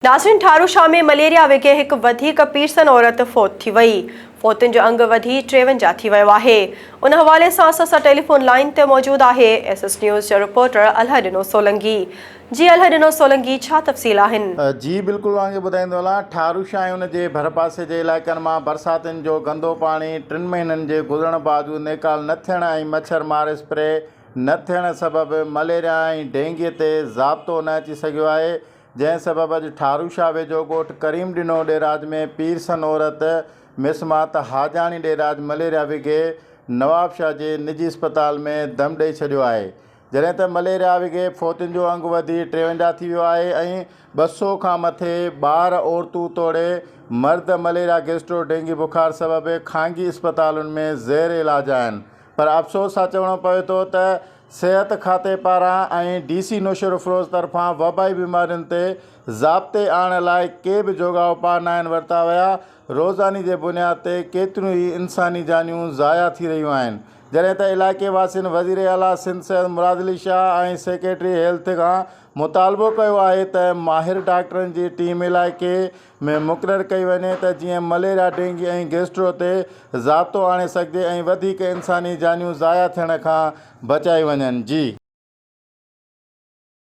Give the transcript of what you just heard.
ناظرين ٺاروشاه ۾ مليريا وگهي هڪ وڌيڪ پيرسن عورت فوت ٿي وئي، فوتين جو انگ وڌي 53 ٿي ويو آهي. ان حوالي سان اسان سان ٽيليفون لائين تي موجود آهي ايس ايس نيوز جو رپورٽر الهڏنو سولنگي. جي الهڏنو سولنگي ڇا تفصيل آهن؟ جي بلڪل اوهان کي ٻڌائيندو هلان ٺاروشاه ۽ ان جي ڀرپاسي جي علائقن مان برساتين جو گندو پاڻي ٽن مهينن جي گذرڻ باوجود نيڪال نه ٿيڻ ۽ مڇر مار اسپري نه ٿيڻ سبب مليريا ۽ ڊينگي تي ضابطو نه اچي سگهيو آهي جنهن سبب اڄ ٺاروشاه ويجهو ڳوٺ ڪريم ڏنو ڏيراج ۾ پيرسن عورت مسمات حاجاڻي ڏيراج مليريا وگهي نوابشاهه جي نجي اسپتال ۾ دم ڏئي ڇڏيو آهي جڏهن ته مليريا وگهي فوتين جو انگ وڌي 53 ٿي ويو آهي ۽ 200 کان مٿي ٻار عورتون توڙي مرد مليريا گيسٽرو ڊينگي بخار سبب خانگي اسپتالن ۾ زير علاج آهن پر افسوس سان چوڻو پوي ٿو ته صحت کاتي پاران ۽ ڊي سي نوشهروفيروز طرفان وبائي بيمارين تي ضابطي آڻڻ لاء ڪي به جوڳا اپاء ناهن ورتا ويا، روزاني جي بنياد تي ڪيتريون ئي انساني جانيون ضايع ٿي رهيون آهن، جڏهن ته علائقي واسين وزير اعليٰ سنڌ سيد مراد علي شاهه ۽ سيڪريٽري هيلٿ کان مطالبو ڪيو آهي ته ماهر ڊاڪٽرن جي ٽيم علائقي ۾ مقرر ڪئي وڃي ته جيئن مليريا، ڊينگي ۽ گيسٽرو تي ضابطو آڻي سگهجي ۽ وڌيڪ انساني جانيون ضايع ٿيڻ کان بچايون وڃن. جي.